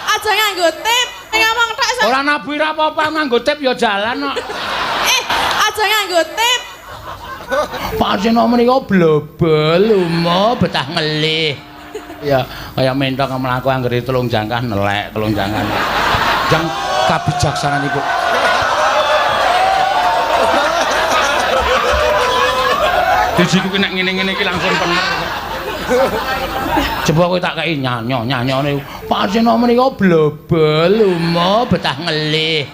Aja nganggo tip. Ngomong tok iso. Ora nabuhi ra apa-apa nganggo tip ya jalan kok. Aja nganggo tip. Pak Seno menika blobel lumo betah ngelih. Ya, kaya mentok mlaku anggere telung jangkah nelek, telung jangkah. Jang kabijaksananipun. Dijiku ki nek ngene-ngene iki langsung pener. Coba kowe tak kei nyanyo nyanyone. Pak Seno menika blobel lumo betah ngelih.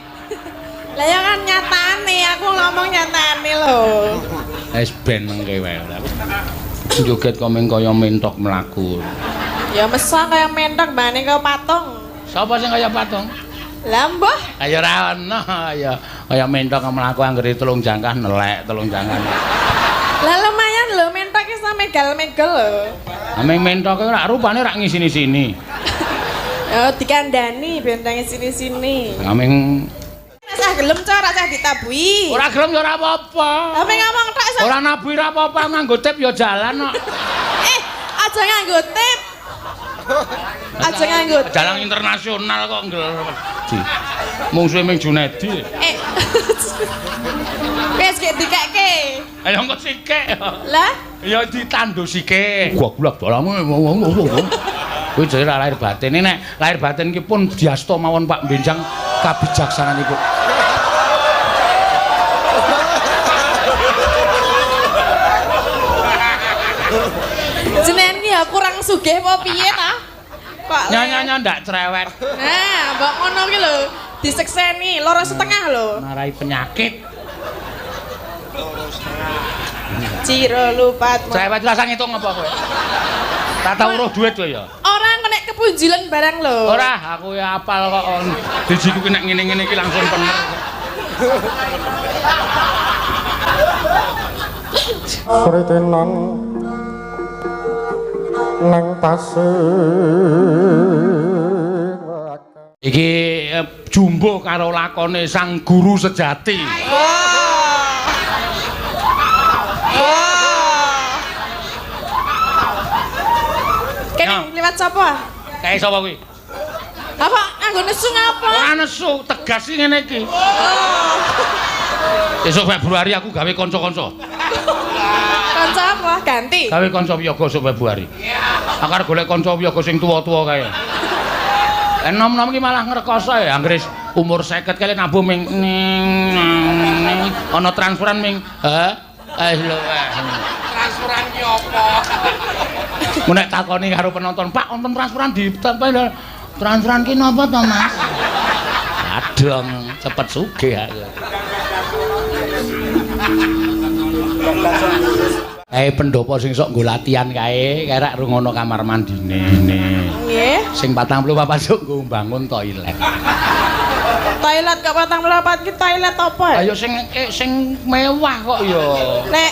Lah ya kan nyatane, aku ngomong nyatane lho. Wis ben mengke wae. Joget kok meng kaya mentok mlaku. Ya mesa kaya mentok mbane kaya patung. Sapa sing kaya patung? Lah mbah, Ayo ora ono ya kaya mentok mlaku anggere telung jangkah nelek, telung jangkah. Lah lumayan lho mentok iso megal-megel lho. Ameng mentoke ora rupane ora ngisini-sini. Ya dikandani ben nang sini-sini. Ameng Rasah gelem cok, rasah ditabuhi. ora gelem ya ora apa-apa. Lah meng ngomong tok iso. Ora nabuhi ora apa-apa nganggo tip ya jalan kok. Aja nganggo tip. Aja nganggo tip. Dalang internasional kok nggeler. Mungsuhe ming Junedi. Wis gek dikekke. Ayo engko sikik. Lah, Ya ditandusike. Goblok dalange. Kuwi jare ra lahir batin. Nek lahir batin ki pun diasta mawon Pak Benjang kabijaksananipun. Jenengan ki ya kurang sugih apa piye ta? Kok Nyanyi ndak cerewet. Nah, mbok ngono ki lho, disekseni 2,5 lho. Marai penyakit. Ciro lupat. Cerewet rasa ngitung apa kowe? Tak tau uruh duit kowe ya. Ora nek kepunjilan barang lho. Ora, aku ya apal kok. Dijiku ki nek ngene-ngene iki langsung pener. Kritenan nang pasir. Iki jumbo karo lakone sang guru sejati. Wah. Wah. Kene liwat sapa? Kae sapa kuwi? Apa nganggo nesu ngapa? Ora nesu, tegas iki ngene iki. Oh. Esuk Februari aku gawe kanca-kanca. Kanca apa? Ganti. Gawe kanca wiyaga esuk Februari. Aku arep golek kanca wiyaga sing tuwa-tuwa kae. Enom-enom iki malah ngrekoso ya, anggere umur 50 kali nabuh ming ning ana transferan ming ha lho. Transferan ki apa? Mun nek takoni karo penonton, Pak wonten transferan di transferan ki napa to, Mas? Adong, cepet sugih aku. Pendopo sing sok nggo latihan kae, kae rak rungono kamar mandine. Nggih. Sing 44 sok nggo mbangun toilet. Toilet kok 44 ki toilet apa ya? Ayo sing sing mewah kok ya. Nek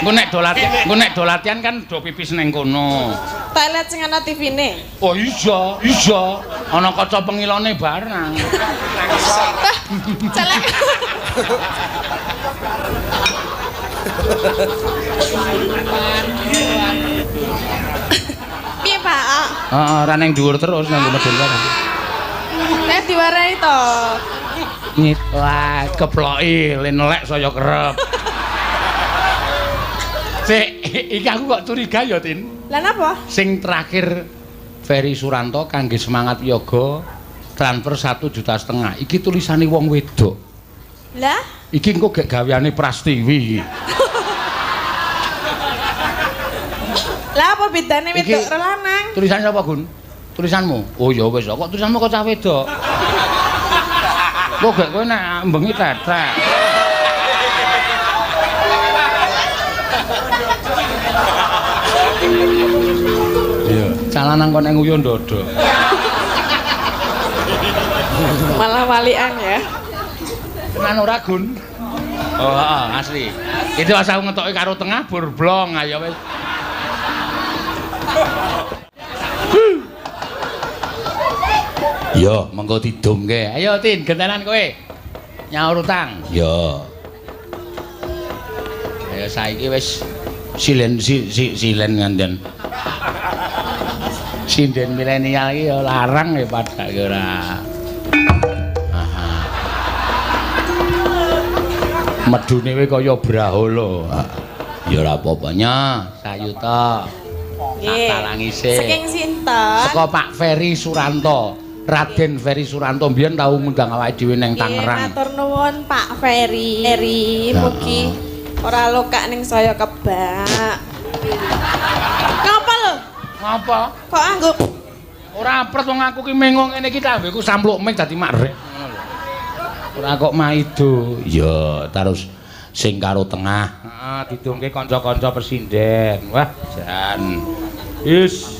Engko nek do latihan, engko nek do latihan kan do pipis ning kono. Toilet sing ana TV-ne. Oh iya, iya. Ana kaca pengilone barang. Celek. Piye, Pak? Heeh, ora ning dhuwur terus nang medhun barang. Nek diwarai to. Nyit, wah, keploki le nelek saya kerep. Sik, iki aku kok curiga ya, Tin. Lah napa? Sing terakhir Ferry Suranto kangge semangat yoga transfer 1,5 juta. Iki tulisane wong wedok. Lah? Iki engko gek gaweane Prastiwi iki. Lah apa bedane wedok karo lanang? Tulisane sapa, Gun? Tulisanmu? Oh ya wis, kok tulisanmu kok cah wedok. Kok gek kowe nek bengi tetek. Iya, cah lanang kok nek nguyuh ndodok. Malah walian ya. Tenan ora, Gun? Oh, heeh, asli. Itu asal ngetoki karo tengah burblong, ayo wis. Yo, mengko didumke. Ayo Tin, gentenan kowe. Nyaur utang. Yo. Ayo saiki wis silen silen nganten. Sinden milenial iki ya larang ya padake ora. Aha. Medune kowe kaya brahala. Ya ora apa-apa nya, sayuta. Nggih. Tak talangise. Saking sinten? Saka Pak Ferry Suranto. Raden Ferry Suranto mbiyen tau ngundang awake dhewe nang Tangerang. Matur nuwun Pak Ferry. Ferry mugi ora lokak ning saya kebak. Ngapa lho? Ngapa? Kok anggo ora apret wong aku ki mengo ngene iki tambeku sampluk ming dadi makrek ngono lho. Ora kok maido. Ya, terus sing karo tengah. Heeh, didungke kanca-kanca pesinden. Wah, jan. Is.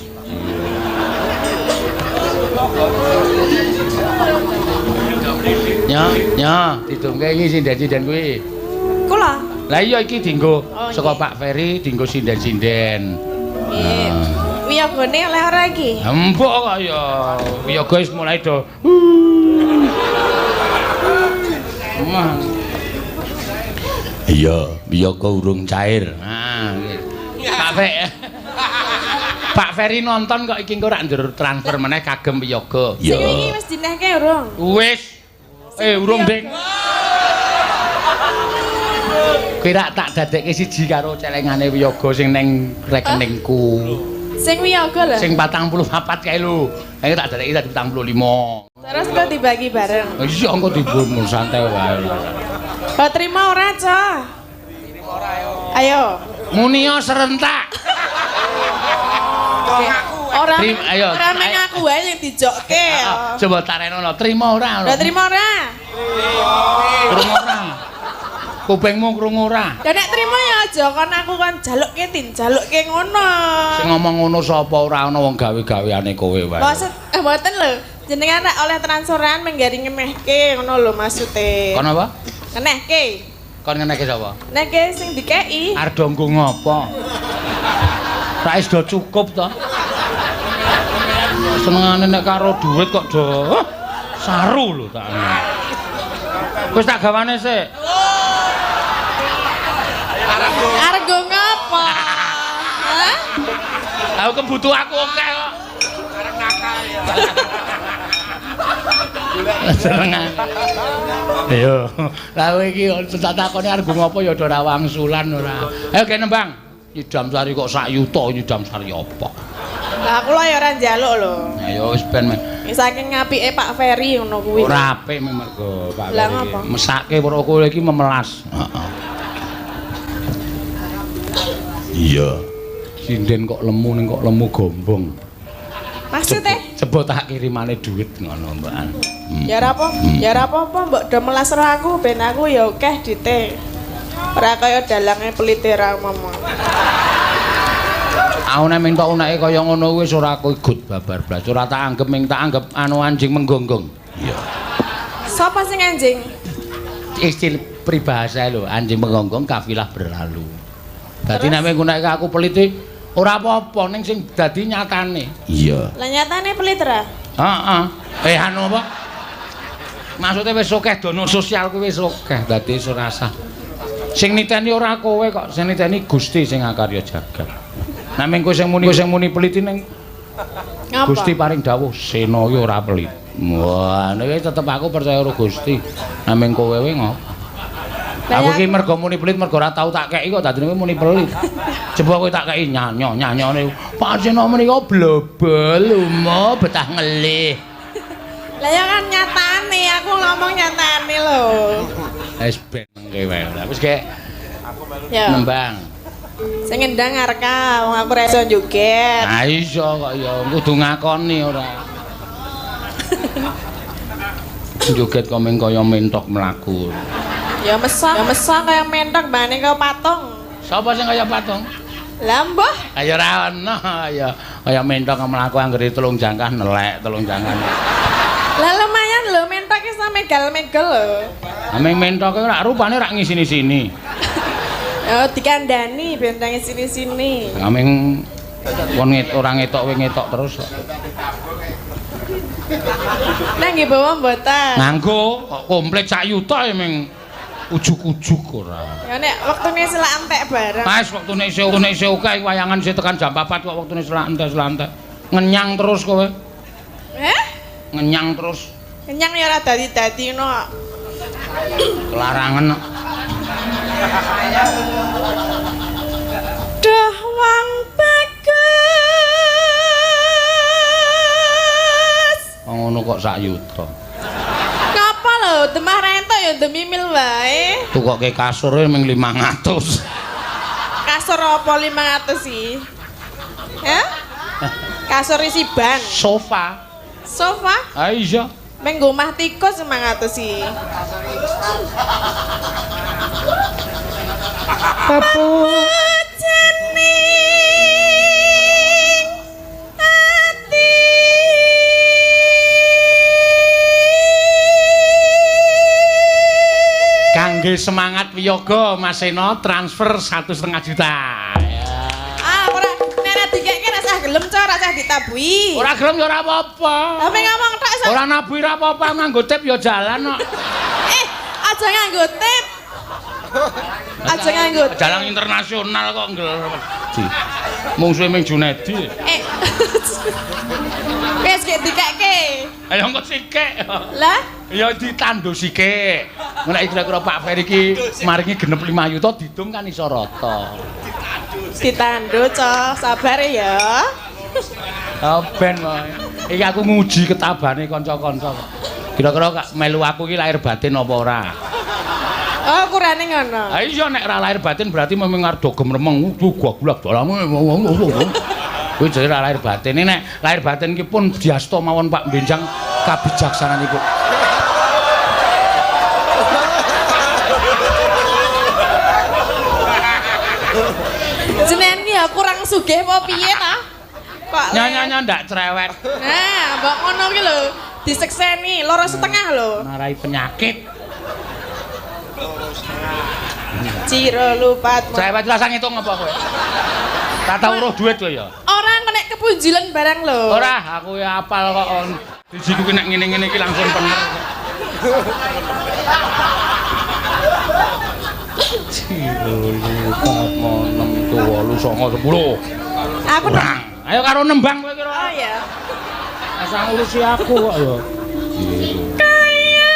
Nya, nya, didungke iki sinden-sinden kuwi. Kula. Lah iya iki dienggo saka Pak Ferry dienggo sinden-sinden. Nggih. Wiyogone oleh ora iki? Empuk kok ya. Wiyaga wis mulai do. Iya, wiyaga urung cair. Nah, Pak Fer. Pak Ferry nonton kok iki engko rak ndur transfer meneh kagem wiyaga. Sing wingi wis dinehke urung? Wis. Urung, Ding. Kira tak dadekke siji karo celengane wiyaga sing neng rekeningku. Sing wiyaga lho. Sing 44 kae lho. Kae tak dadekke dadi 45. Terus kok dibagi bareng. Iya engko dibumun santai wae. Kok terima ora, Cah? Terima ora ayo. Ayo. Munio serentak. Ora ayo. Ora meng aku wae sing dijokke. Coba tarenono, trima ora? Lah trima ora? Krungu ora? Kupingmu krungu ora? Lah nek trima ya aja kon aku kon jalukke tin, jalukke ngono. Sing ngomong ngono sapa ora ana wong gawe-gaweane kowe wae. Maksud mboten lho. Jenengan nek oleh transferan menggari ngemehke ngono lho maksude. Kon apa? Ngenehke. Kon ngenehke sapa? Ngenehke sing dikeki. Arep nggo ngopo? Ra wis do cukup to. Senengane nek karo duit kok do saru lho tak. Wis tak gawane sik. Arep nggo ngopo? Hah? Aku kebutuh aku akeh kok. Arep nakal ya. Senengane. Ayo. Lah kowe iki tak takoni arep ngopo ya ora wangsulan ora. Ayo kene nembang. Nyidam sari kok sak yuta nyidam sari apa? Lah kula ya ora njaluk lho. Ayo wis ben men. Saking apike Pak Ferry ngono kuwi. Ora apik mergo Pak Ferry. Mesake weruh kowe iki memelas. Heeh. Iya. Sinden kok lemu ning kok lemu gombong. Maksude? Coba tak kirimane duit ngono, Mbakan. Ya ora apa, ya ora apa-apa mbok do melas ro aku ben aku ya akeh dite. Ora kaya dalange pelite ra momo. Aku nek minta uneke kaya ngono wis ora gut babar blas. Ora tak anggep ming tak anggep anu anjing menggonggong. Iya. Sapa sing anjing? Istilah peribahasa lho, anjing menggonggong kafilah berlalu. Dadi nek nguneke aku pelite ora apa-apa ning sing dadi nyatane. Iya. Lah nyatane pelit ra? Heeh. Anu apa? Maksude wis akeh dana sosial kuwi wis akeh dadi wis ora sah. Sing niteni ora kowe kok, sing niteni Gusti sing akarya jagat. Nek ming kowe sing muni pelit ning Gusti paring dawuh sena iki ora pelit. Wah, niki tetep aku percaya karo Gusti. Nek ming kowe wae ngopo? Aku iki mergo muni pelit mergo ora tau tak keki kok dadine kowe muni pelit. Coba kowe tak keki nyanyo-nyanyone. Pak Sena menika blobel lumo betah ngelih. Lah ya kan nyatane, aku ngomong nyatane lho. Wis ben mengke wae. Wis kek nembang. Sing ngendang Arka, wong aku ora iso joget. Ha iso kok ya, kudu ngakoni ora. Joget kok meng kaya mentok mlaku. Ya mesah kaya mentok mbane kaya patung. Sapa sing kaya patung? Lah mbah. Ya ora ono ya kaya mentok mlaku anggere telung jangkah nelek telung jangkah. Lah lumayan lho mentok iso megal-megal lho. Ameng mentoke ora rupane rak ngisini-sini. Oh dikandani ben nang sini-sini. Ameng wong ora ngetok kowe ngetok terus kok. Lah nggih bawa mboten? Nganggo kok komplit sak yuta ya meng ujug-ujug ora. Ya nek wektune selak entek bareng. Wis wektune isih akeh wayangan isih tekan jam 4 kok wektune selak entek. Ngenyang terus kowe. Eh? Ngenyang terus. Kenyang ya ora dadi-dadi ngono. Kelarangan. Duh wong bagus. Wong ngono kok sak yuta. Ngapa lho, demah rentok ya demimil wae. Tukoke kasure ming 500. Kasur apa 500 sih? Hah? Kasur isi ban. Sofa. Sofa? Ah iya. Meng nggo omah tikus 500 sih. Papujening ati. Kangge semangat wiyaga Mas Seno transfer 1,5 juta. Ya. Ah, ora nek dikeke ra sah gelem cok, ra sah ditabuhi. Ora gelem ya ora apa-apa. Lah meng ngomong tok iso. Ora nabuhi ora apa-apa, nganggo tip ya jalan kok. Eh, aja nganggo tip. Aja nganggo tip. Jalan internasional kok ngger. Mungsuhe ming Junedi. Eh. Wis gek dikeke. Ayo engko sikik. Lah, Ya ditandu sikik. Nek kira-kira Pak Ferry iki maringi genep 5 yuta didum kan iso rata. Ditandu cok, sabar ya. Oh ben wae. Iki aku nguji ketabane kanca-kanca kok. Kira-kira kak melu aku iki lahir batin apa ora? Oh, kurane ngono. Ha iya nek ora lahir batin berarti memang arep do gemremeng gua dalange. Kuwi jenenge ora lahir batin. Nek lahir batin ki pun diasta mawon Pak Benjang kabijaksananipun. Jenengan ki ya kurang sugih apa piye ta? Kok Nyonya ndak cerewet. Nah, mbok ngono ki lho, disekseni 2,5 lho. Marai penyakit. Ciro lupat. Cerewet lah ngitung apa kowe? Tak tau uruh duit kowe ya. Ora nek kepunjilan barang lho. Ora, aku ya apal kok. Bijiku ki nek ngene-ngene iki langsung pener. Ciro lupat 6 7 8 9 10. Aku kurang. Ayo karo nembang kowe kira. Oh ya. Asal ngurusi aku kok ya. Kaya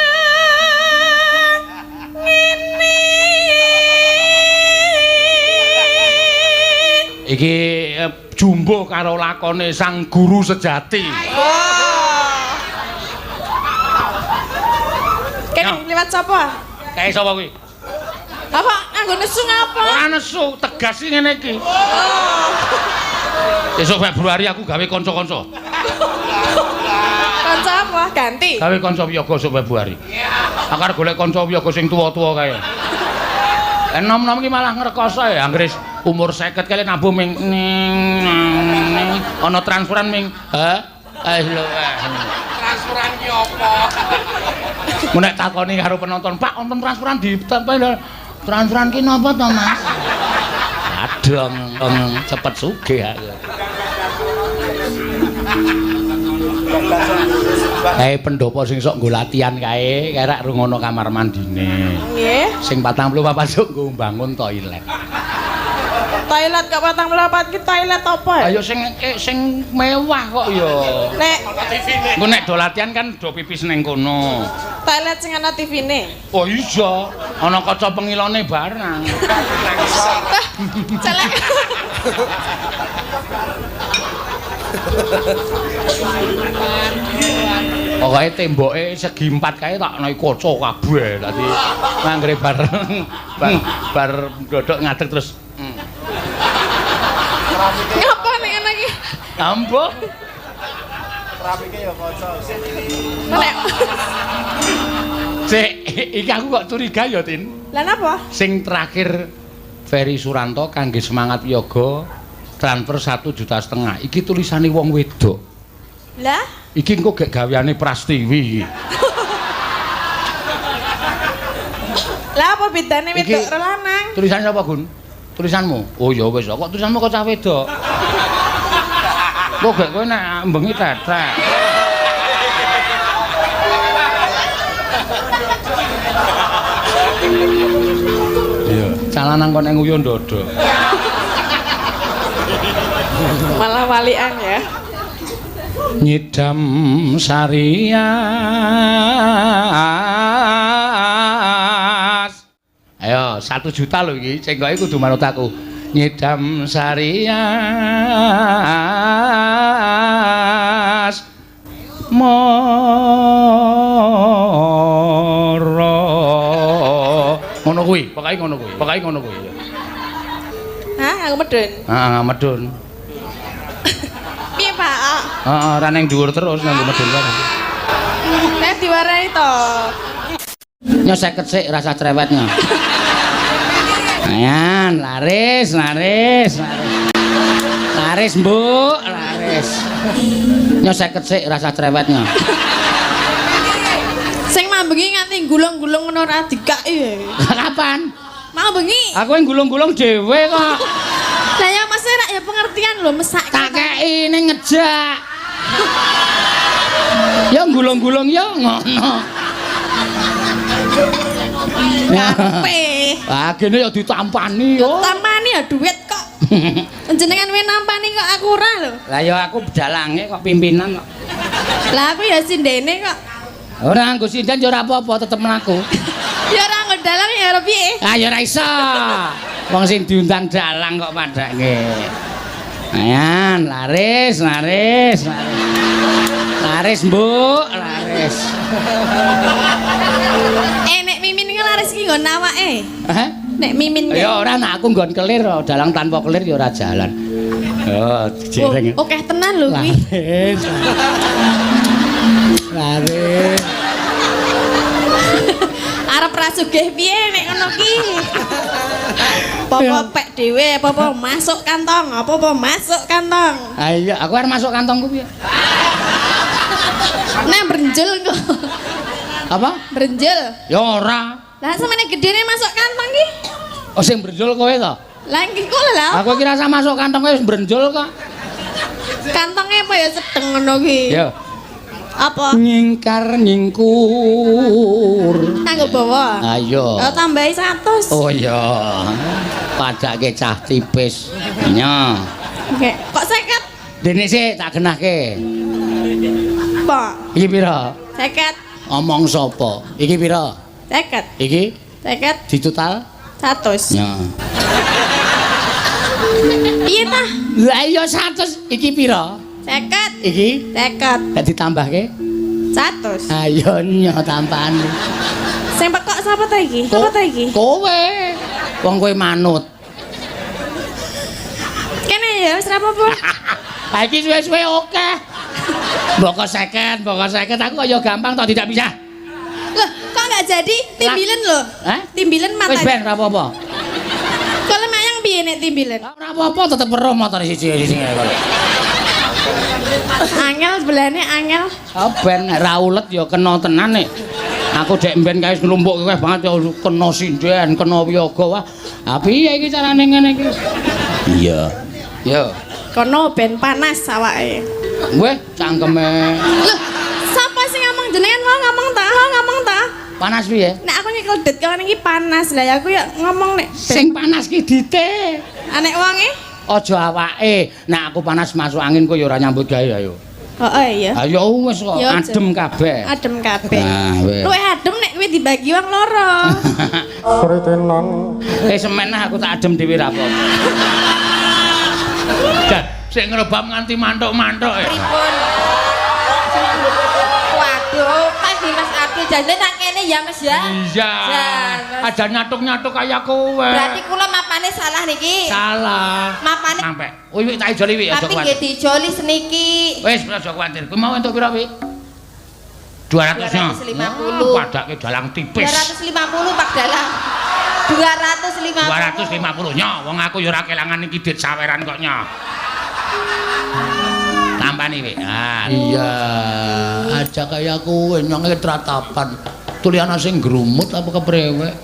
ngene. Iki jumbo karo lakone sang guru sejati. Wah. Kene liwat sapa? Kae sapa kuwi? Apa nganggo nesu ngapa? Ora nesu, tegas iki ngene iki. Oh. Esuk Februari aku gawe kanca-kanca. Kanca apa? Ganti. Gawe kanca wiyaga esuk Februari. Aku arep golek kanca wiyaga sing tuwa-tuwa kae. Enom-enom iki malah ngrekoso ya, anggere umur 50 kali nabuh ming ning ana transferan ming ha lho. Transferan ki apa? Mun nek takoni karo penonton, Pak wonten transferan di transferan ki napa to, Mas? Adong, cepet sugih aku. Kae pendopo sing sok nggo latihan kae, kae rak rungono kamar mandine. Nggih. Sing 44 sok nggo mbangun toilet. Toilet kok 44 ki toilet apa ya? Ayo sing sing mewah kok ya. Nek engko nek do latihan kan do pipis ning kono. Toilet sing ana TV-ne. Oh iya, ana kaca pengilone barang. Celek. Pokoke temboke segi empat kae tak ana kaca kabeh. Dadi anggere bar bar ndodok ngadeg terus. Ngapa nek ngono iki? Ambo. Keramike ya kaca. Nek Cek, iki aku kok curiga ya, Tin. Lah napa? Sing terakhir Ferry Suranto kangge semangat yoga transfer 1,5 juta. Iki tulisane wong wedok. Lah? Iki engko gek gaweane Prastiwi iki. Lah apa bedane wedok karo lanang? Tulisane sapa, Gun? Tulisanmu? Oh ya wis, kok tulisanmu kok cah wedok. Kok gek kowe nek bengi tetek. Iya, cah lanang kok nek nguyuh ndodok. Malah walian ya. Nyidam sarias. Ayo, 1 juta lho iki, cengkoke kudu manut aku. Nyidam sarias mara. Ngono kuwi, pokoke ngono kuwi, pokoke ngono kuwi. Hah, aku medun. Heeh, medun. Piye, Pak? Heeh, ora ning dhuwur terus nang medun barang. Nek diwarai to. Nyo 50 sik rasa cerewetnya. Ayan, laris, laris, laris. Laris, Mbuk, laris. Nyo 50 sik rasa cerewetnya. Sing mambengi nganti gulung-gulung ngono ora dikaki. Kapan? Mambengi. Aku yang gulung-gulung dhewe kok. Lah ya Mas rak ya pengertian lho mesake. Tak kei ning ngejak. Ya gulung-gulung ya ngono. Karepe. Ah gene ya ditampani yo. Tampani ya duit kok. Jenengan we nampani kok aku ora lho. Lah ya aku dalange kok pimpinan kok. Lah aku ya sindene kok. Ora nganggo sinden ya ora apa-apa tetep mlaku. Ya ora nggo dalang ya ora piye. Ah ya ora iso. Wong sing diundang dalang kok padake. Ayan, laris, laris, laris. Laris, Mbuk, laris. Nek mimin iki laris iki nggon awake. Hah? Nek mimin. Ya ora nek aku nggon kelir, dalang tanpa kelir ya ora jalan. Oh, jereng. Oh, akeh tenan lho kuwi. Laris. Laris. Arep ra sugih piye nek ngono ki. Apa-apa pek dhewe, apa-apa masuk kantong, apa-apa masuk kantong. Ah iya, aku arep masuk kantongku piye? Nek brenjel kok. Apa? Brenjel. Ya ora. Lah samene gedene masuk kantong ki. Oh sing brenjul kowe to? Lah iki kok lho. Aku kira rasa masuk kantong kowe wis brenjul kok. Kantonge apa ya sedeng ngono ki? Ya. Apa? Nyingkar nyingkur. Nganggo bawa. Ayo. Oh, tambahi 100. Oh iya. Padake cah tipis. Nya. Oke. Kok 50? Dene sik tak genahke. Apa? Iki pira? 50. Omong sapa? Iki pira? 50. Iki 50. Ditotal 100. Nya. Piye ta? Lah iya 100. Iki pira? 50. Iki 50. Nek ditambahke 100. Ayo nyo tampahan. Sing pekok sapa ta iki? Sapa ta iki? Kowe. Wong kowe manut. Kene ya wis ra apa-apa. Ha iki suwe-suwe oke. Mboko 50, mboko 50 aku kaya gampang to tidak bisa. Loh, kok enggak jadi timbilen lho? Hah? Timbilen mata. Wis ben ra apa-apa. Kok lemayang piye nek timbilen? Ora apa-apa tetep weruh motor siji-siji ngene kok. Angel sebelahne angel. Oh ben ra ulet ya kena tenan nek. Aku dek mben kae nglumpuk akeh banget ya kena sinden, kena wiyaga wah. Ha piye iki carane ngene iki? Iya. Yo. Kono ben panas awake. Weh, cangkeme. Loh, sapa sing ngomong jenengan mau ngomong ta? Mau ngomong ta? Panas piye? Nek aku nyekel det kawan iki panas. Lah ya aku ya ngomong nek sing panas ki dite. Nek wonge aja awake. Nek aku panas masuk angin kowe ya ora nyambut gawe ayo. Heeh iya. Ayo wis kok adem kabeh. Adem kabeh. Nah, wis. Luwih adem nek kuwi dibagi wong loro. Sritenan. Semen aku tak adem dhewe ra apa-apa. Jan, sik ngrebab nganti mantuk-mantuk. Pripun? Waduh, Mas Dimas Abdul jane nang kene ya Mas ya. Iya. Aja nyatuk-nyatuk kaya kowe. Berarti kula mapane salah niki. Salah. Mapane sampe. Wih, tak ijoli wi aja kuwatir. Tapi nggih dijoli seniki. Wis aja kuwatir. Kuwi mau entuk pira wi? 200. 250. Padake dalang tipis. 250 Pak Dalang. 250. 250 nyo, wong aku ya ora kelangan iki dit saweran kok nyo. Tampani wi. Ah iya, aja kaya kowe nyong tratapan. Tuliana sing grumut apa keprewek?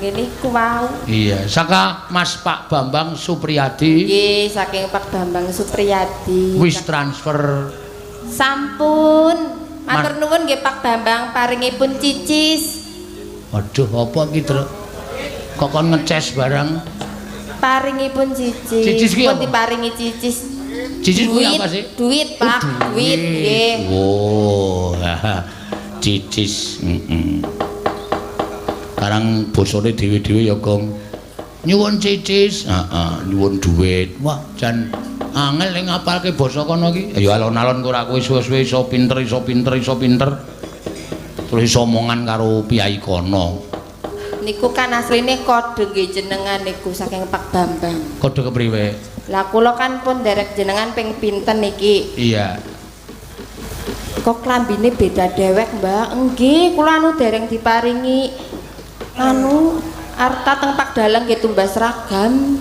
Ngene iku wau. Iya, saka Mas Pak Bambang Supriyadi. Nggih, saking Pak Bambang Supriyadi. Wis transfer. Sampun. Matur nuwun nggih Pak Bambang paringipun cicis. Waduh, apa iki, Truk? Kok kon ngeces barang? Paringipun cicis. Cicis ki pun diparingi cicis. Cicis kuwi apa sih? Duit, Pak. Duit nggih. Oh, cicis. Heeh. Karang bosone dhewe-dhewe ya, Gong. Nyuwun cicis, heeh, nyuwun duit. Wah, jan angel ning ngapalke basa kono iki. Ya alon-alon kok ora kowe suwe-suwe iso pinter, iso pinter, iso pinter. Terus iso omongan karo piyai kono. Niku kan asline kode nggih jenengan niku saking Pak Bambang. Kode kepriwe? Lah kula kan pun derek jenengan ping pinten niki. Iya. Kok klambine beda dewek, Mbak? Nggih, kula anu dereng diparingi anu arta teng Pak Dalang nggih tumbas seragam.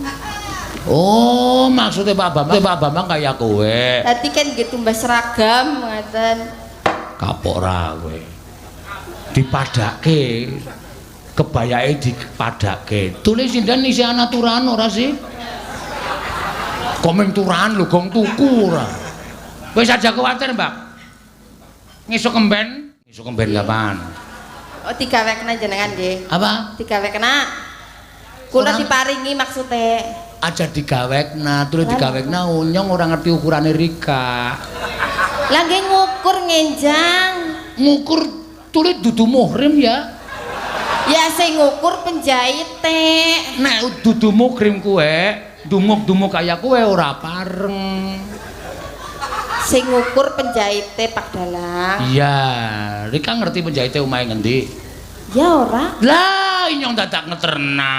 Oh, maksudnya Pak Bambang, Pak Bambang kaya kowe. Dadi kan nggih tumbas seragam ngoten. Kapok ra kowe. Dipadhake. Kebayake dipadhake. Tulis sinden isih ana turahan ora sih? Komeng turahan lho gong tuku ora. Wis aja kuwatir, Mbak. Ngesuk kemben, ngesuk kemben kapan? Oh, digawekna jenengan nggih. Apa? Digawekna. Kula diparingi maksude. Aja digawekna, tuli digawekna unyong ora ngerti ukurane Rika. Lah nggih ngukur ngenjang. Ngukur tuli dudu muhrim ya. Ya sing ngukur penjahite. Nek dudu muhrim kuwe, dumuk-dumuk kaya kowe ora pareng. Sing ngukur penjahite Pak Dalang. Iya, Rika ngerti penjahite omahe ngendi? Ya ora. Lah, inyong dadak ngeterna.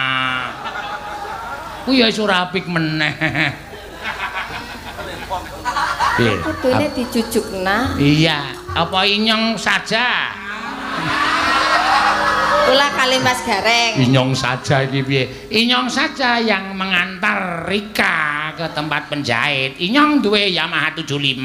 Kuwi ya iso ora apik meneh. Piye? Kudune dijujukna. Iya, apa inyong saja? Kula kali Mas Gareng. Inyong saja iki piye? Inyong saja yang mengantar Rika ke tempat penjahit. Inyong duwe Yamaha 75.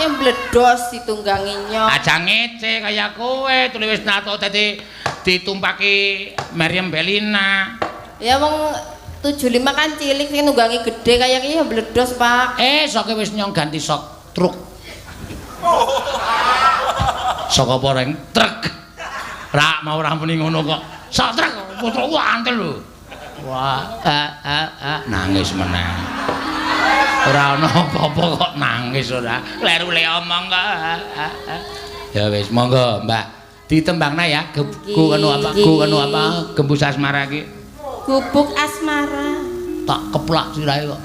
Yang bledos ditunggangi nyong. Aja ngece kaya kowe, tuli wis nato dadi ditumpaki Meriam Belina. Ya wong 75 kan cilik sing nunggangi gede kaya iki ya bledos, Pak. Soke wis nyong ganti sok truk. Sok apa reng? Truk. Rak mau ora muni ngono kok. Sok truk, putruk antel lho. Wah, nangis meneh. Ora ana apa-apa kok nangis ora. Kleru le omong kok. Ya wis, monggo, Mbak. Ditembangna ya, gu anu apa? Gu anu apa? Gembus asmara iki. Gubuk asmara. Tak keplak sirahe kok.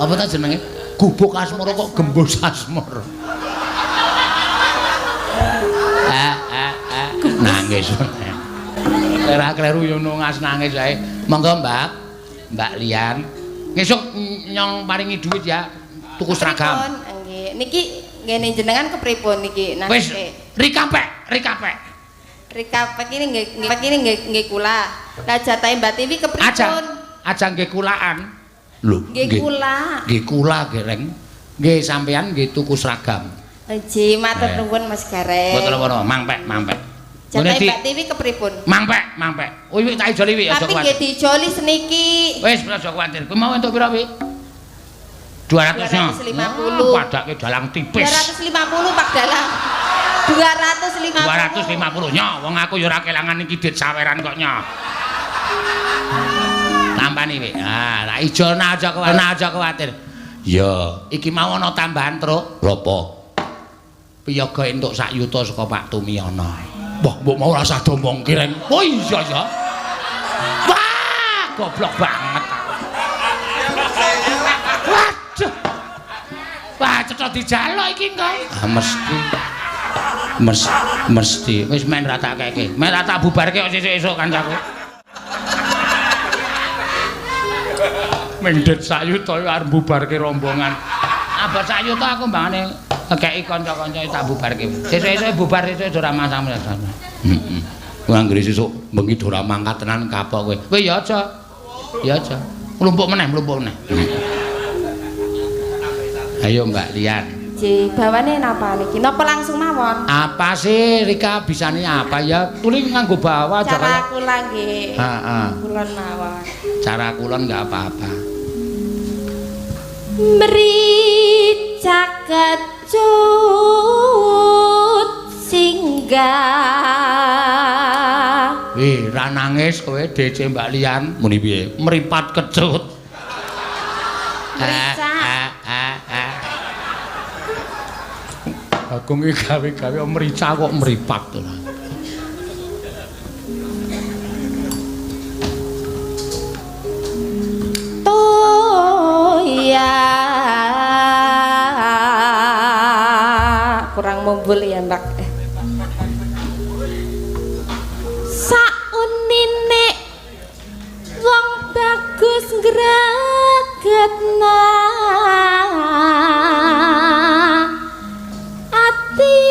Apa ta jenenge? Gubuk asmara kok gembus asmara. Nangis. Ora kleru yo ngas nangis wae. Monggo, Mbak. Mbak Lian. Ngesuk nyong paringi duit ya, tuku seragam. Nggih. Niki ngene jenengan kepripun niki? Wis, Rika pek, Rika pek. Rika pek ini nggih nggih nggih kula. Lah jatahe Mbak Tiwi kepripun? Aja nggih kulaan. Lho, nggih kula. Nggih kula gereng. Nggih sampean nggih tuku seragam. Nggih, matur nuwun Mas Gareng. Mboten napa-napa, mangpek, mangpek. Jatahe Mbak Tiwi kepripun? Mangpek, mangpek. Oh, wik tak ijoli wik, aja kuwatir. Tapi nggih diijoli seniki. Wis, aja kuwatir. Kuwi mau entuk pira wik? 200. 250. Padake dalang tipis. 250 Pak Dalang. 250. 250 nyo, wong aku ya ora kelangan iki dit saweran kok nyo. Tampani wik. Ah, tak ijolna aja kuwatir, aja kuwatir. Ya, iki mau ana tambahan truk. Lha apa? Piyaga entuk sak yuta saka Pak Tumiono. Wah, mbok mau ora usah domongke reng. Oh iya ya. Wah, goblok banget. Waduh. Wah, cetha dijaluk iki engko. Ah, mesti. Mesti. Wis men ra tak keke. Men ra tak bubarke kok sesuk-esuk kancaku. Mendhet sak yuta arep bubarke rombongan. Abot sak yuta aku mbangane ngekeki kanca-kanca tak bubarke. Sesuk-esuk bubar sesuk ora masalah. Heeh. Kuwi anggere sesuk bengi ora mangkat tenan kapok kowe. Kowe ya aja. Ya aja. Mlumpuk meneh, mlumpuk meneh. Ayo Mbak Lian. Nggih, bawane napa niki? Napa langsung mawon? Apa sih Rika bisane apa ya? Tuli nganggo bawa aja kaya. Cara kula nggih. Heeh. Kulon mawon. Cara kulon enggak apa-apa. Mricak kecut singgah. Wih, ra nangis kowe DC Mbak Lian. Muni piye? Mripat kecut. Mricak. Bagong iki gawe-gawe mrica kok mripat ora. Toya kurang mumbul ya, Mbak. Saunine wong bagus gregetna ati.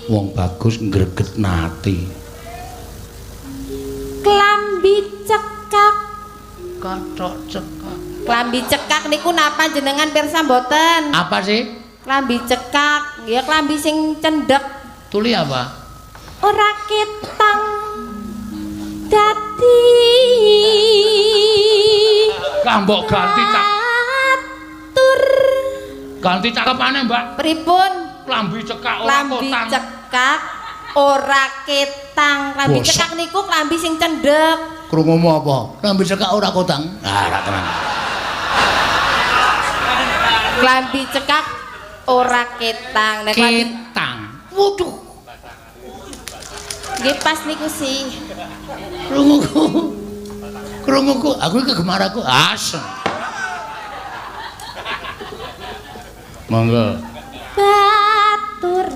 Wong bagus ngregetna ati. Klambi cekak. Kathok cekak. Klambi cekak niku napa jenengan pirsa mboten? Apa sih? Klambi cekak, ya klambi sing cendhek. Tuli apa? Ora ketang dadi. Kambok ganti cak. Tur. Ganti cakepane, Mbak. Pripun? Klambi cekak ora Klambi kotang. cekak ora ketang. Klambi cekak niku klambi sing cendhek. Krungumu apa? Klambi cekak ora kotang. Ah, ora tenan. Klambi cekak ora ketang. Nek klambi ketang. Waduh. Nggih pas niku sih. Krunguku. Krunguku, aku iki kegemar aku. Asem. Monggo. Bature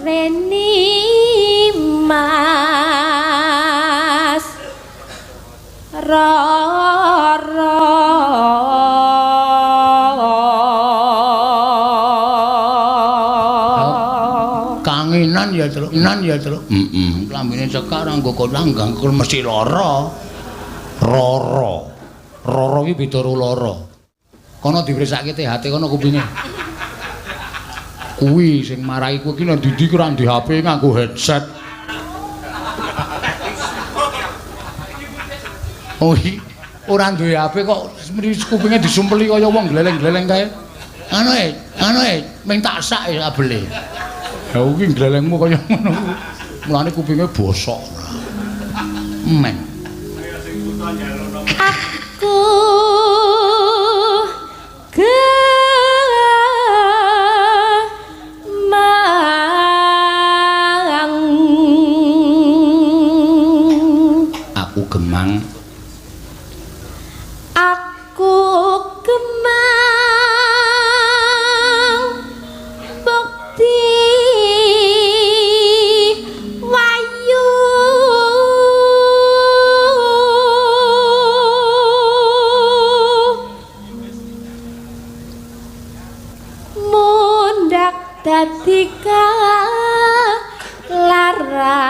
Mas Rara. Kangenan ya, Truk. Nan ya, Truk. Heeh. Klambine cekak ora nggo kotang, gangkul mesti lara. Rara. Rara iki beda karo lara. Kono dipresake THT kono kupinge. Kuwi sing marai kowe iki nang ndi-ndi ora ndek HP nganggo headset. Oh, ora duwe HP kok kupinge disumpeli kaya wong gleleng-gleleng kae. Anu e, ming tak sak e abele. Ya kuwi glelengmu kaya ngono. Mulane kupinge bosok. Men. Aku gemang. Aku gemang. Aku gemang bukti wayu. Mundak dadi lara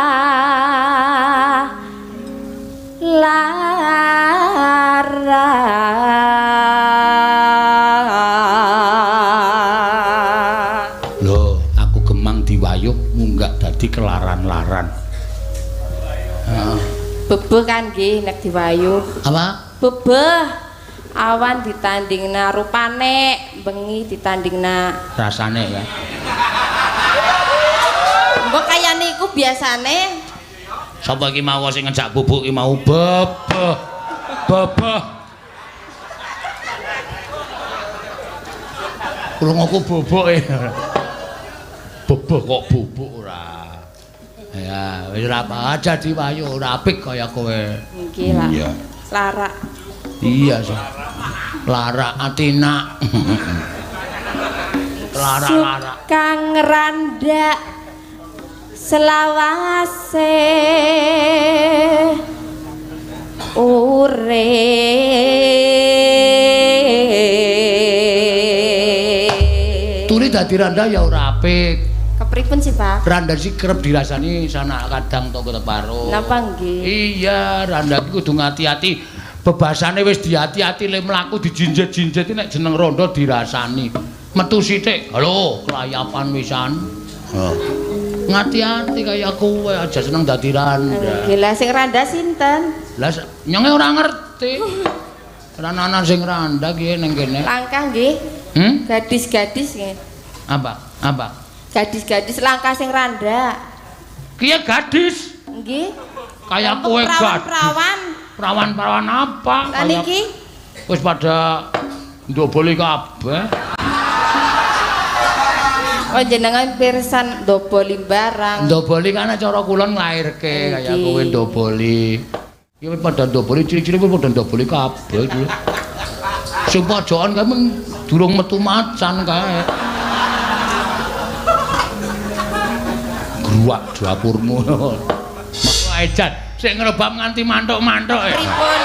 lara. Lho, aku gemang diwayuh munggah dadi kelaran-laran. Heeh. Bebeh kan nggih nek diwayuh. Apa? Bebeh. Awan ditandingna rupane, bengi ditandingna rasane ya. Mbok kaya niku biasane. Sapa iki mau sing ngejak bubuk iki mau bebeh. Bebeh. Krunguku bubuk e. Bebeh kok bubuk ora. Ya, wis ora apa aja diwayu ora apik kaya kowe. Nggih lah. Iya. Lara. Iya, so. Lara atina. Lara-lara. Kang randa selawase urip. Tuli dadi randa ya ora apik. Kepripun sih, Pak? Randa sih kerep dirasani sanak kadang tangga teparo. Napa nggih? Iya, randa iki kudu ngati-ati. Bebasane wis diati-ati le mlaku dijinjet-jinjet nek jeneng rondo dirasani. Metu sithik, halo, kelayapan wisan. Oh. Ngati-ati kaya kowe aja seneng dadi randa. Nggih, lah sing randa sinten? Lah nyonge ora ngerti. Ora ana sing randa ki ning kene. Langkah nggih. Hmm? Gadis-gadis nggih. Apa? Apa? Gadis-gadis langkah sing randa. Kiye gadis? Nggih. Kaya kowe gadis. Perawan-perawan. Perawan-perawan apa? Lah niki wis pada Ndoboli kabeh. Oh jenengan pirsan ndoboli barang. Ndoboli kan cara kula nglairke kaya kowe ndoboli. Iki padha ndoboli cilik-cilik padha ndoboli kabeh. Sing pojokan kae mung durung metu macan kae. Gruwak dapurmu. Wae jan sik ngrebab nganti mantuk-mantuk. Pripun?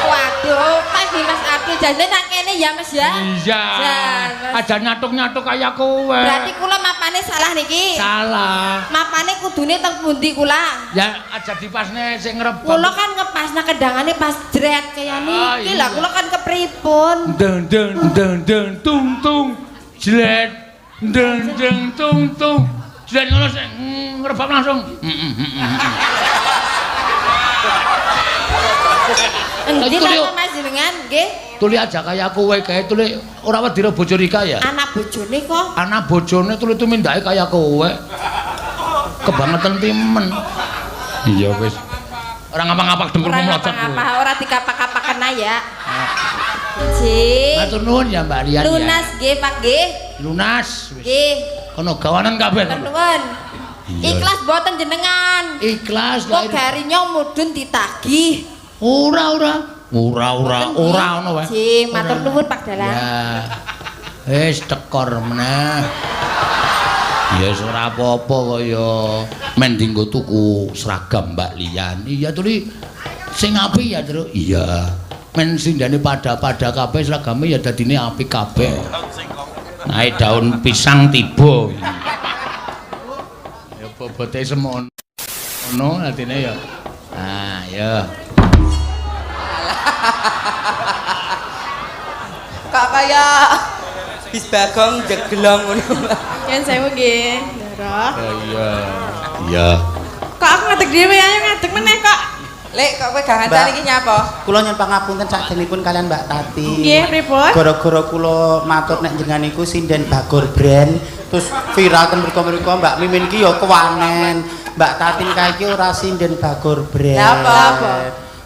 Waduh, Mas Dimas aduh jane nang kene ya Mas ya. Iya. Aja nyatuk-nyatuk kaya kowe. Berarti kula mapane salah niki. Salah. Mapane kudune teng pundi kula? Ya aja dipasne sing ngrebab. Kula kan ngepasna kendangane pas jret kaya niki. Lah kula kan kepripun? Deng deng deng deng tung tung jlet deng deng tung tung. Jlet ngono sing ngrebab langsung. Endi ta Mas jenengan nggih? Tuli aja kaya kowe kae tuli ora wedi ro bojo Rika ya? Anak bojone kok. Anak bojone tuli tumindake kaya kowe. Kebangetan timen. Iya wis. Ora ngapa-ngapa dengkulmu mlocot. Ora ngapa-ngapa, ora dikapak-kapaken ya. Nggih. Matur nuwun ya Mbak Rian ya. Lunas nggih Pak nggih. Lunas wis. Nggih. Kono gawanan kabeh. Nuwun. Ikhlas mboten jenengan? Ikhlas. Kok garinya mudhun ditagih. Ora ora. Ora ora ora ngono wae. Nggih, matur nuwun Pak Dalang. Ya. Wis tekor meneh. Ya wis ora apa-apa kaya men dienggo tuku seragam Mbak Lian. Iya tuli sing apik ya, Truk. Iya. Men sindane pada-pada kabeh seragame ya dadine apik kabeh. Naik daun pisang tiba. Ya bobote semono dadine ya. Ah, ya. Kok kaya bis bagong jeglong ngono. Yen sewu nggih, Ndara. Iya. Iya. Kok aku ngadeg dhewe ayo ngadeg meneh kok. Lek kok kowe gak ngancani iki nyapa? Kula nyuwun pangapunten sakjenipun kalian Mbak Tati. Nggih, pripun? Gara-gara kula matur nek jenengan niku sinden Bagor Brand terus viral ten mriku-mriku Mbak Mimin ki ya kewanen. Mbak Tatin kae iki ora sinden Bagor Brand. Lah apa?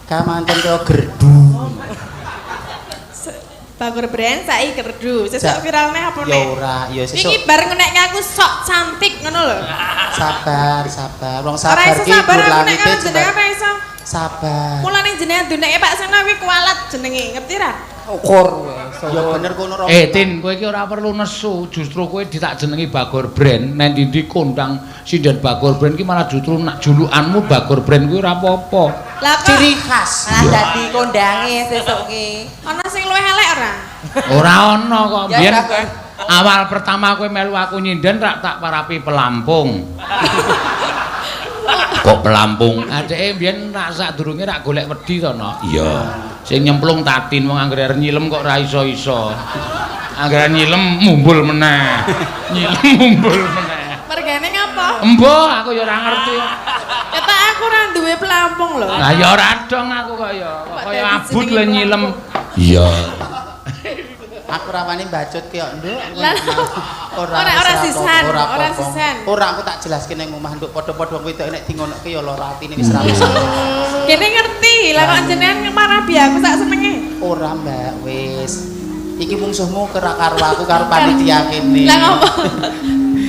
Kamanten kaya gerdu. Bagor Brand saiki gerdu. Sesuk viralne apa nek? Ya ora, ya sesuk. Iki bareng nek aku sok cantik ngono lho. Sabar, sabar. Wong sabar ki sabar aku nek karo jenengan ora iso. Sabar. Mulane jenengan duneke Pak Seno kuwi kualat jenenge, ngerti ra? Ukur. Ya bener kono ora. Tin, kowe iki ora perlu nesu, justru kowe ditak jenengi Bagor Brand, nek ndi kondang sinden Bagor Brand ki malah justru nak julukanmu Bagor Brand kuwi ora apa-apa. Lah kok ciri khas. Malah dadi kondange sesuk ki. Ana sing luwih elek ora? Ora ana kok. Biyen awal pertama kowe melu aku nyinden rak tak parapi pelampung. Kok pelampung? Adeke biyen rak sadurunge rak golek wedi to, no? Iya. Sing nyemplung Tatin wong anggere arep nyilem kok ora iso-iso. Anggere nyilem mumbul meneh. Nyilem mumbul meneh. Mergane ngapa? Embuh, aku ya ora ngerti. Ketok aku ora duwe pelampung lho. Lah ya ora dong aku kok ya. Kaya abut le nyilem. Iya. Aku rawani bacut ki kok, Nduk. Ora ora sisan, ora sisan. Ora aku tak jelaske ning omah, Nduk, padha-padha wedok nek dingonokke ya lara atine wis ra wis. Kene ngerti, lah kok jenengan marabi aku sak senenge. Ora, Mbak, wis. Iki mungsuhmu kera karo aku karo panitia kene. Lah ngopo?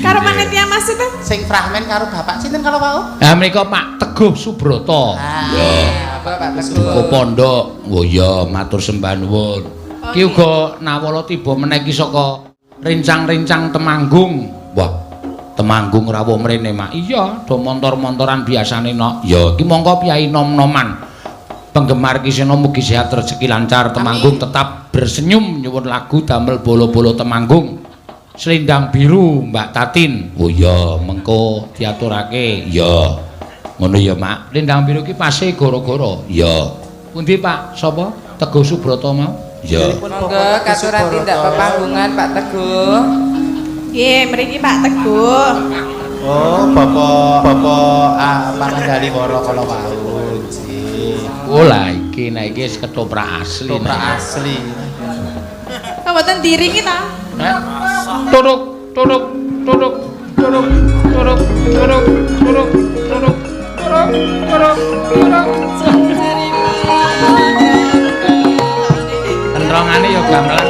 Karo panitia maksudnya? Sing fragmen karo bapak sinten kalau wau? Lah menika Pak Teguh Subroto. Iya, Bapak Teguh. Pondok. Oh iya, matur sembah nuwun. Ki uga nawala tiba meneh ki saka rincang-rincang Temanggung. Wah, Temanggung rawuh mrene, Mak. Iya, do montor-montoran biasane nok. Ya, iki mongko piyai nom-noman. Penggemar Ki Seno mugi sehat rezeki lancar. Temanggung tetap bersenyum nyuwun lagu damel bolo-bolo Temanggung. Selendang biru Mbak Tatin. Oh iya, mengko diaturake. Iya. Ngono ya, Mak. Selendang biru ki pase goro-goro. Iya. Pundi, Pak? Sapa? Teguh Subroto mau? Iya. Monggo katuran tindak pepanggungan Pak Teguh. Nggih, mriki Pak Teguh. Oh, Bapak Bapak Pangendali Wara kala wau. Oh lah iki nek iki wis ketoprak asli. Ketoprak asli. Kok mboten diringi ta? Turuk turuk turuk turuk turuk turuk turuk turuk turuk turuk turuk. Brongane ya gamelan.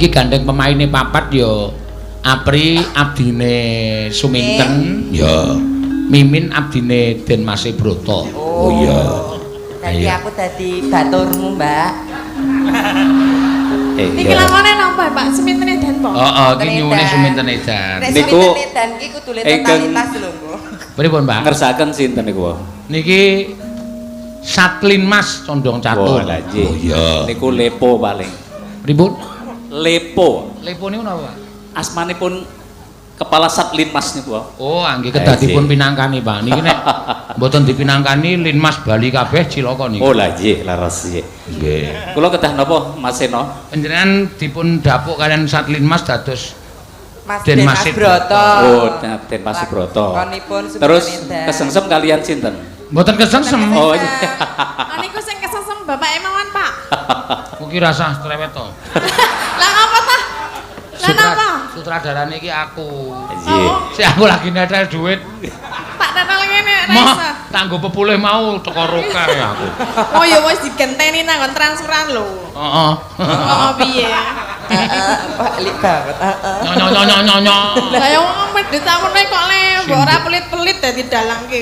Iki gandeng pemaine papat ya Apri abdine Suminten ya Mimin abdine Den Mase Broto. Oh iya. Dadi aku dadi baturmu, Mbak. Niki lakone napa, Pak? Suminten Edan po? Heeh, iki nyuwune Suminten Edan. Niku Suminten Edan iki kudune totalitas lho, Mbok. Pripun, Pak? Ngersakaken sinten niku? Niki Satlinmas Condong Catur. Oh iya. Niku lepo paling. Pripun? Lepo. Lepo niku napa, Pak? Asmanipun kepala Satlinmas niku. Oh, nggih kedah dipun pinangkani, Pak. Niki nek mboten dipinangkani Linmas Bali kabeh cilaka niki. Oh, lha nggih, leres nggih. Nggih. Kula kedah napa, Mas Seno? Panjenengan dipun dapuk kalian Satlinmas dados Mas Den Mas Broto. Oh, Den Mas Broto. Terus kesengsem kalian sinten? Mboten kesengsem. Oh, iya. Niku sing kesengsem bapake mawon, Pak. Kuwi rasah cerewet to. Lah apa ta? Lah napa? Sutradarane iki aku. Nggih. Sik aku lagi netel duit. Tak tetel ngene ora iso. Tak nggo pepulih mau teko roke aku. Oh ya wis digenteni nang nggon transferan lho. Heeh. Heeh piye? Heeh, Pak lik banget. Heeh. Nyo nyo nyo nyo nyo. Lah ya wong medhit sakmene kok le mbok ora pelit-pelit dadi dalang ki.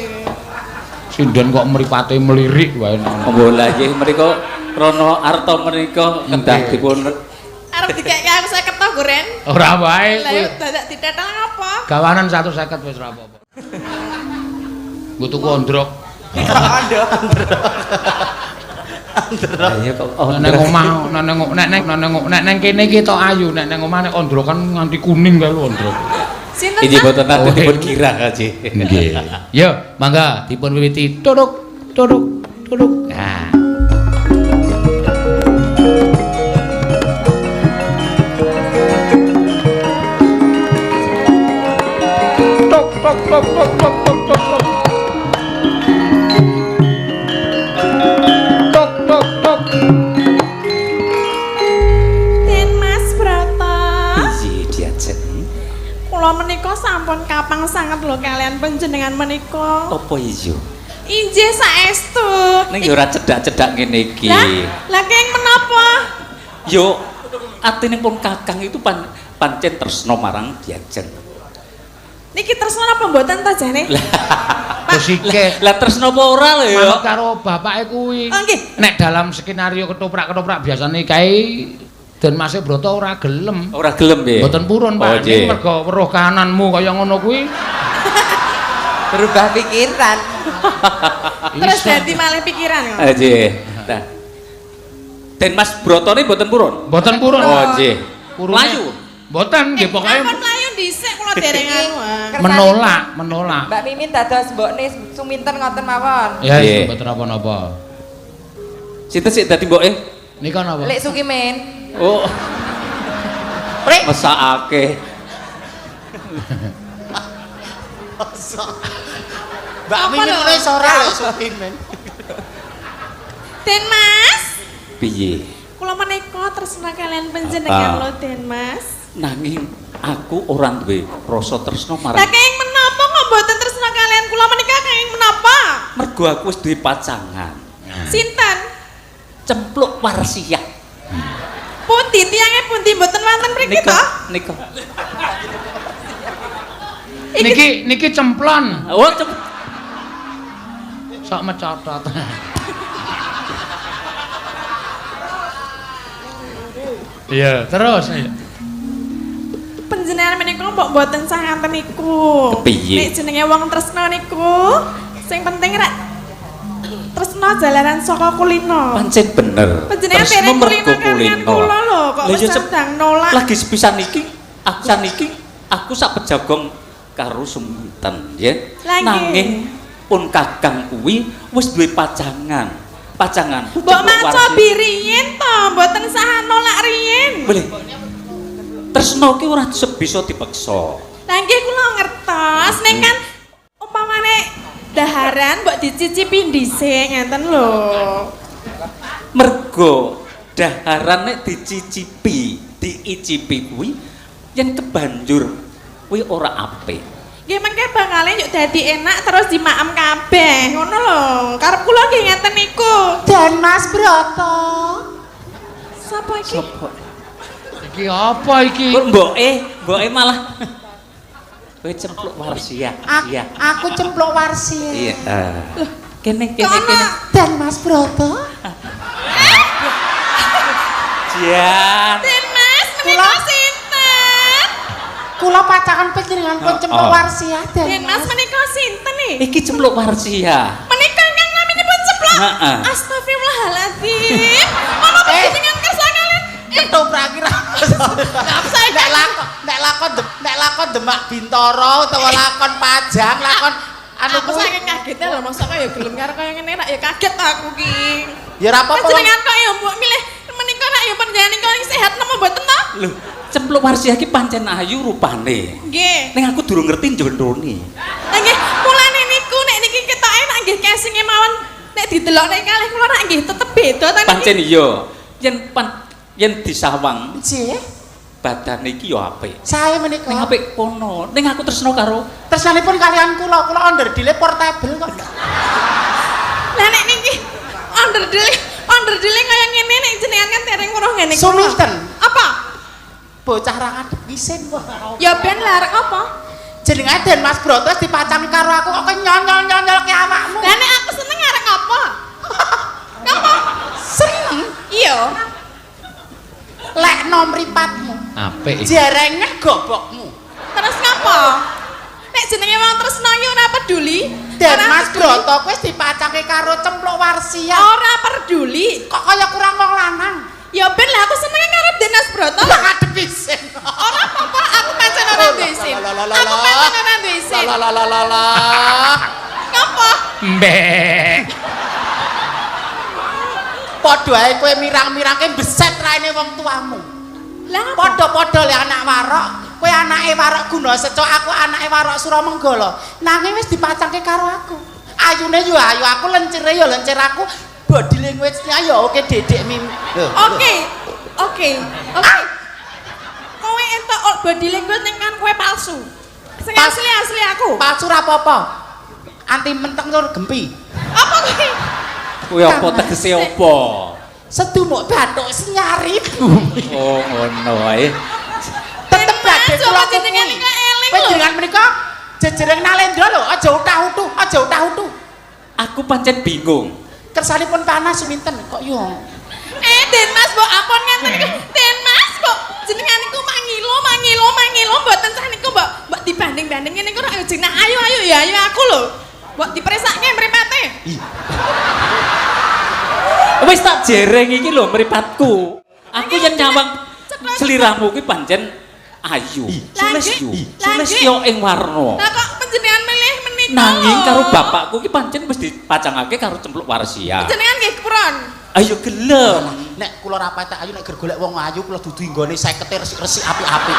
Sinden kok mripate melirik wae. Oh lha nggih mriku Rono Arta menika kedah dipun arep dikek aku 50 to, Goren. Ora wae. Lah yo dadak ditetel apa? Gawanan 150 wis ora apa-apa. Nggo tuku ondrok. Ondrok. Ondrok. Ya kok nang omah nek nang kene iki tok ayu, nek nang omah nek ondrokan nganti kuning kae lho ondrok. Sinten? Iki mboten nate dipun kirang aja. Nggih. Yo, mangga dipun wiwiti. Turuk turuk turuk. Nah. Tok tok tok tok tok tok tok. Tok tok tok. Den Mas Brata. Piye diajeng? Kula menika sampun kapang sanget lho kalian panjenengan menika. Apa iya? Injih saestu. Ning yo ora cedhak-cedhak ngene iki. Lah keng menapa? Yo atine pun kakang itu pancen tresna marang diajeng. Niki tresna napa mboten ta jane? Wis Lah tresna apa ora lho ya? Manut karo bapake kuwi. Oh nggih. Nek dalam skenario ketoprak-ketoprak biasane kae Den Mas Broto ora gelem. Ora gelem piye? Mboten purun, Pak. Ning mergo weruh kananmu kaya ngono kuwi. Berubah pikiran. Terus dadi malih pikiran kok. Nggih. Nah. Den Mas Brotone mboten purun? Mboten purun. Oh nggih. Mlayu. Mboten nggih pokoke mlayu dhisik kula dereng anu. Menolak, menolak. Mbak Mimin dados mbokne Suminten ngoten mawon. Ya mboten napa-napa. Sinten sik dadi mboke? Nika napa? Lek Sukimin. Oh. Prek. Mesakake. Mbak Mimin wis ora lek Sukimin. Den Mas. Piye? Kula menika tresna kalian panjenengan lho Den Mas. Nanging aku ora duwe rasa tresna marang. Lah kenging menapa kok mboten tresna kalian kula menika kenging menapa? Mergo aku wis duwe pacangan. Sinten? Cempluk Warsiah. Pundi tiange pundi mboten wonten mriki to? Nika. Niki niki cemplon. Oh, sok mecotot. Iya, terus. Panjenengan menika mbok mboten sah ngaten niku. Kepiye? Nek jenenge wong tresna niku sing penting rek tresna jalaran saka kulino. Pancen bener. Panjenengan dereng kulino kalian kula lho kok wis sedang nolak. Lagi sepisan iki aku sak pejagong karo Suminten ya. Nanging pun kakang kuwi wis duwe pacangan. Pacangan. Mbok maca biriyen to, mboten sah nolak riyin. Boleh. Tresna ki ora bisa dipeksa. Lah nggih kula ngertos ning kan umpamane daharan mbok dicicipi dhisik ngenten lho. Mergo daharan nek dicicipi, diicipi kuwi yen kebanjur kuwi ora apik. Nggih mengke bakale yuk dadi enak terus dimaem kabeh ngono lho. Karep kula nggih ngeten niku. Dan Mas Broto. Sapa iki? Sopo? Iki apa iki? Kok mboke malah kowe cempluk warsia. Iya. Aku cempluk warsia. Iya. Kene kene kene. Dan Mas Broto. Jan. Den Mas menika sinten? Kula pacangan panjenengan pun cempluk warsia Den Mas menika sinten nih? Iki cempluk warsia. Menika ingkang naminipun ceplok. Heeh. Astagfirullahaladzim. Ana panjenengan kersa kalian. Ketoprak kira. Nek lakon Demak Bintoro utawa lakon Pajang, lakon anu aku saking kagete lho mosok kaya gelem karo kaya ngene rak ya kaget aku ki. Ya ora apa-apa. Panjenengan kok ya mbok milih menika rak ya panjenengan kok sehat napa mboten to? Lho, cempluk warsia iki pancen ayu rupane. Nggih. Ning aku durung ngerti njrone. Lah nggih, mulane niku nek niki ketoke nek nggih casinge mawon nek didelok nek kalih kula rak nggih tetep beda ta niki. Pancen iya. Yen disawang nggih, badane iki ya apik. Sae menika. Ning apik kono, ning aku tresno karo tresnanipun kalian kula, kula onderdile portable kok. Lah nek niki onderdile kaya ngene nek jenengan kan dereng weruh ngene kula. Suminten. Apa? Bocah ra ngadep isin kok. Ya ben lah arek apa? Jenenge Den Mas Broto dipacangi karo aku kok nyonyol-nyonyol ke awakmu. Lah nek aku seneng arek apa? Ngapa? Seneng? Iya. Lekno mripatmu. Apik. Jerengen gobokmu. Terus ngapa? Nek jenenge wong tresno iki ora peduli. Den Mas Broto kuwi wis dipacangke karo cempluk warsia. Ora peduli. Kok kaya kurang wong lanang. Ya ben lah aku senenge karo Den Mas Broto. Lah ngadep isin. Ora apa-apa, aku pancen ora duwe isin. Aku pancen ora duwe isin. Lah. Ngapa? Mbek. Padha ae kowe mirang-mirangke beset raine wong tuamu. Lah padha-padha le anak warok, kowe anake warok Gunaseca, aku anake warok Suramenggala. Nanging wis dipacangke karo aku. Ayune yo ayu aku, lencire yo lencir aku, body language-nya yo oke dedek mim. Oke. Oke. Oke. Kowe entuk body language ning kan kowe palsu. Sing asli-asli aku. Palsu ra apa-apa. Anti menteng tur gempi. Apa kuwi? Kuwi apa tegese apa? Sedumuk bathuk senyari bumi. Oh ngono ae. Tetep badhe kula jenengan niku eling lho. Panjenengan menika jejereng Nalendra lho, aja utah-utuh, aja utah-utuh. Aku pancen bingung. Kersanipun panas suminten kok yo. Den Mas mbok ampun ngenten niku. Den Mas mbok jenengan niku mangilo mboten sah niku mbok dibanding-bandingin niku rak jeneng ayu-ayu ya ayu aku lho. Mbok dipresake mripate. Wis tak jereng iki lho mripatku. Aku yen nyawang sliramu kuwi pancen ayu. Sulistyo ing warna. Lah kok panjenengan milih menika? Nanging karo bapakku ki pancen wis dipacangake karo cempluk warsia. Panjenengan nggih kepron. Ayo gelem. Nek kula ra patek ayu nek ger golek wong ayu kula dudu nggone 50 resik-resik apik-apik.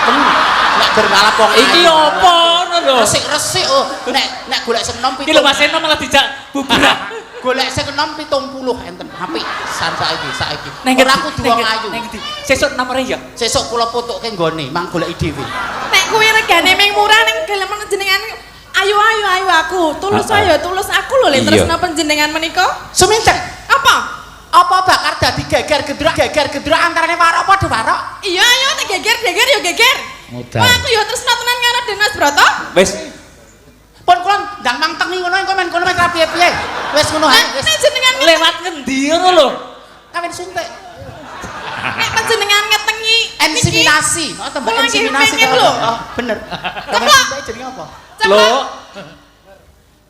Nek ger ngalap wong ayu. Iki apa ngono lho? Resik-resik oh. Nek golek sing enom 7. Iki lho Mas Eno malah dijak bubrah. Golek sing enom 70 enten apik san saiki. Ora kudu wong ayu. Sesuk nomore ya. Sesuk kula putukke nggone, mang goleki dhewe. Nek kuwi regane ming murah ning gelem jenengan ayu-ayu ayu aku. Tulus ayo tulus aku lho le tresna panjenengan menika. Suminten. Apa? Apa bakar dadi geger gendruk antarane warok padha warok? Iya ayo nek geger ya geger. Wah aku ya tresna tenan karo Den Mas Broto. Wis. Pun kula ndang mangtengi ngono engko men kono men ra piye-piye. Wis ngono ae wis. Nek jenengan lewat ngendi ngono lho? Kawin suntik. Nek panjenengan ngetengi inseminasi. Oh tembak inseminasi lho. Oh bener. Kawin suntik jenenge apa? Lho.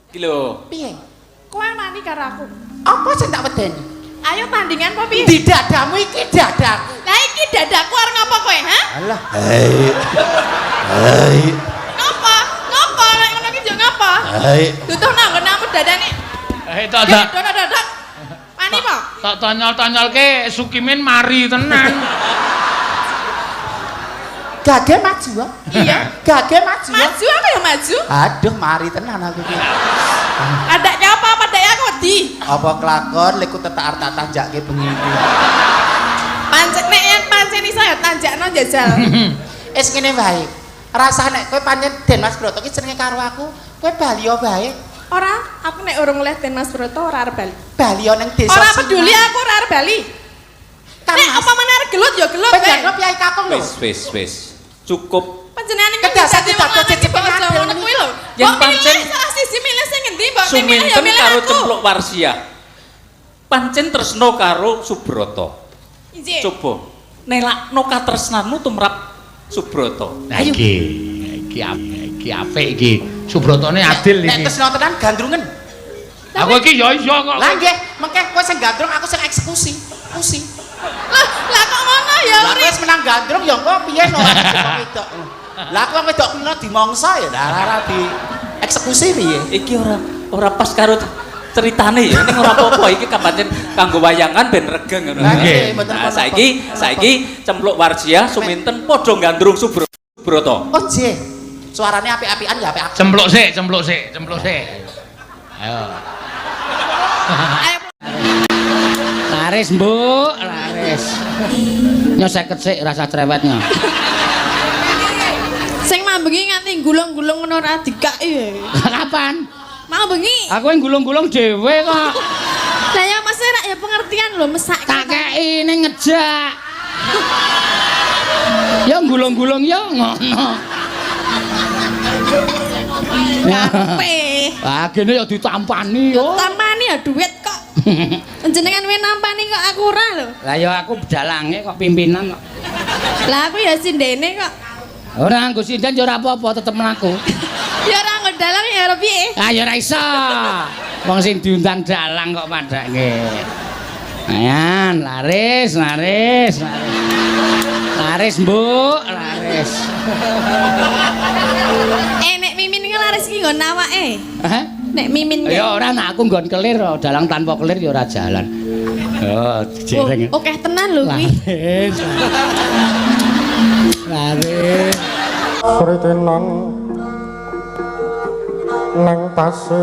Iki lho. Piye? Kowe wani karo aku. Apa sing tak wedeni? Ayo tandingan apa piye? Di dadamu iki dadaku. Lah iki dadaku arep ngapa kowe, ha? Alah. Hei. Hei. Ngapa? Ngapa nek ngono iki yo ngapa? Hei. Duduh nang nggonmu dadane. Eh tak tak. Dadak. Wani po? Tak tanyol-tanyolke Sukimin mari tenan. Gage maju. Iya. Gage maju. Maju aku ya maju. Aduh, mari tenan aku iki. Adaknya apa? Padake aku wedi. Apa kelakon leku tetak arta tanjake bengi iki. Pancen nek yen pancen iso ya tanjakno jajal. Wis ngene wae. Rasah nek kowe pancen Den Mas Broto ki jenenge karo aku, kowe bali wae. Ora, aku nek urung oleh Den Mas Broto ora arep bali. Bali ning desa. Ora peduli aku ora arep bali. Kang Nek Mas. apa meneh arep gelut ya gelut wae. Penjara piyai kakung lho. Wis wis wis. Cukup. Panjenengan iki Kedah dadi wong dadi lanang iki cecep kok aja ngadil ngono kuwi lho. Yen Mbok milih pancen- salah siji milih sing ngendi mbok nek milih ya Suminten milih karo aku. Cempluk Warsiah. Pancen tresno karo Subroto. Injih. Coba nelakno katresnanmu tumrap Subroto. Nah iki, iki iki apik iki. Subrotone adil Nek iki. tresno tenan gandrungen. Aku iki ya iso kok. Lah nggih, mengke kowe sing gandrung aku sing eksekusi. Eksekusi. Lah, lah kok ngono ya Lah uri. kowe wis menang gandrung ya engko piye no wong wedok. Lah aku wong wedok kena dimongso ya lah ora di eksekusi piye. Iki ora ora pas karo ceritane ya, ning ora apa-apa iki kapancen kanggo wayangan ben regeng ngono. Lah nggih, mboten Nah, apa-apa. saiki saiki Cempluk Warsiah Suminten padha gandrung Subroto. Oh nggih. Suarane apik-apikan ya apik aku. Cempluk sik, cempluk sik, cempluk sik. Ayo. Ayo Laris, Mbuk, laris. Nyo seket sik rasa cerewetnya. sing mambengi nganti gulung-gulung ngono ora dikaki. Kapan? Mau bengi. Aku yang gulung-gulung dhewe kok. Lah ya Mas rak ya pengertian lho mesake. Tak kei ning ngejak. Ya gulung-gulung ya ngono. Karepe. Lah gene ya ditampani yo. Tampani ya duit kok. Jenengan wis nampani kok aku ora lho. Lah ya aku dalange kok pimpinan kok. Lah aku ya sindene kok. Ora nganggo sinden ya ora apa-apa tetep mlaku. Ya ora nggo dalang ya ora piye. Ah ya ora iso. Wong sing diundang dalang kok padake. Ayan, laris, laris, laris. Laris, Mbuk, laris. Eh nek mimin ki laris ki nggon awake. Hah? Nek mimin ki. Ya ora nek aku nggon kelir, dalang tanpa kelir ya ora jalan. Oh, jereng. Oh, akeh tenan lho kuwi. Laris. Laris. Kritinan nang pasir.